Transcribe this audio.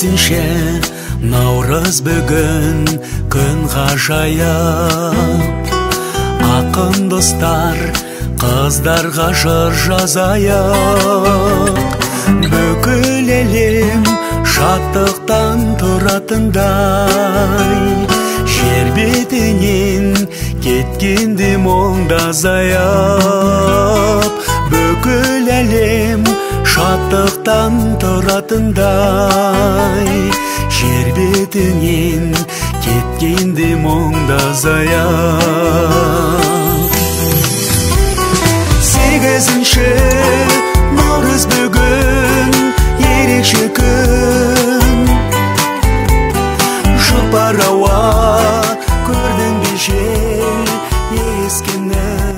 Сегізінші наурыз бүгін күн ғажайып. Ақын достар қыздарға жыр жазайық. Бүкіл әлем шаттықтан тұратындай, жер бетінен кеткенде мұңда азайып. Бүкіл әлем шаттықтан тұратындай, жер бетінен кеткенде мұңда азайып. Сегізінші наурыз бүгін ерекше күн. Жұпар ауа көрдің бе жел ескенін?